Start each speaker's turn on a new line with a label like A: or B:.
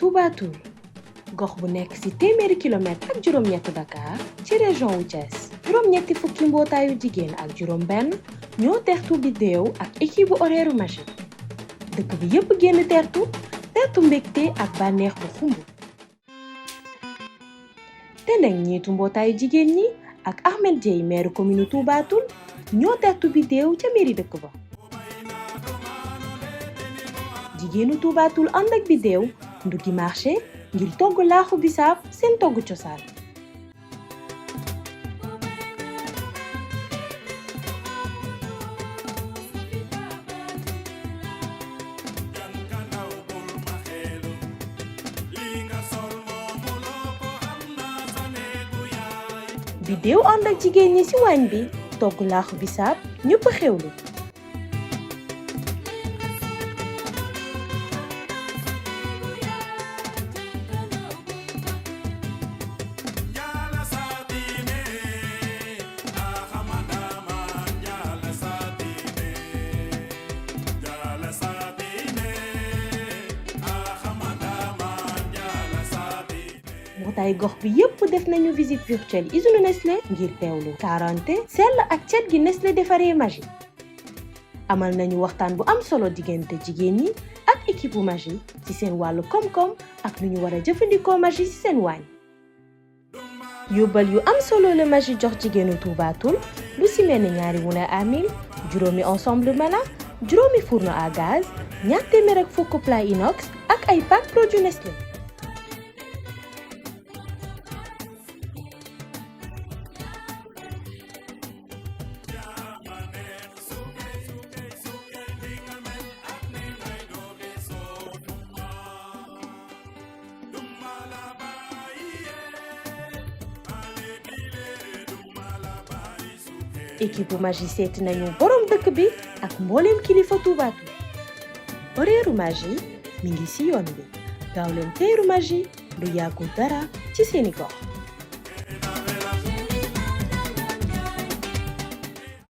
A: Touba Toul gox bu nekk ci téeméeri kilomètre ak juróom-ñett Dakar ci région wu Thiès. juróom-ñetti fukki mbootaayu jigéen ak juróom-benn ñoo teertu Bideew ak équipe bu horaire magique dëkk bi yépp génn teertu mbégte ak bànneex bu xumb. te nag ñiitu mbootaayu jigéen ñi ak Ahmed Dieye maire commune Touba Toul ñoo teertu Bideew ca mairie dëkk ba. jigéenu Touba Toul ànd ak Bideew nduggi marché ngir togg laaxu bisaab seen togg cosaan. Bideew ànd ak jigéen ñi ci waañ bi togg laaxu bisaab ñëpp xewlu. mbootaay gox bi yépp def nañu visite virtuelle usine Nestlé ngir teewlu quarante sell ak cet gi Nestlé defaree Maggi. amal nañu waxtaan bu am solo diggante jigéen ñi ak équipe bu Maggi ci seen wàllu koom-koom ak lu ñu war a jëfandikoo Maggi ci seen waañ. yóbbal yu am solo la Maggi jox jigéenu Touba Toul lu ci mel ni ñaari moulin à mil, juróomi ensemble mala, juróomi fourneau à gaz, ñaar téeméer ak fukk plat inox ak ay pack produit Nestlé. équipe Maggi seeti nañu borom dëkk bi ak mbooleem kilifa Touba Toul. horaire Maggi mi ngi ci yoon bi gaaw leen teeru Maggi lu yàggul dara ci seeni gox.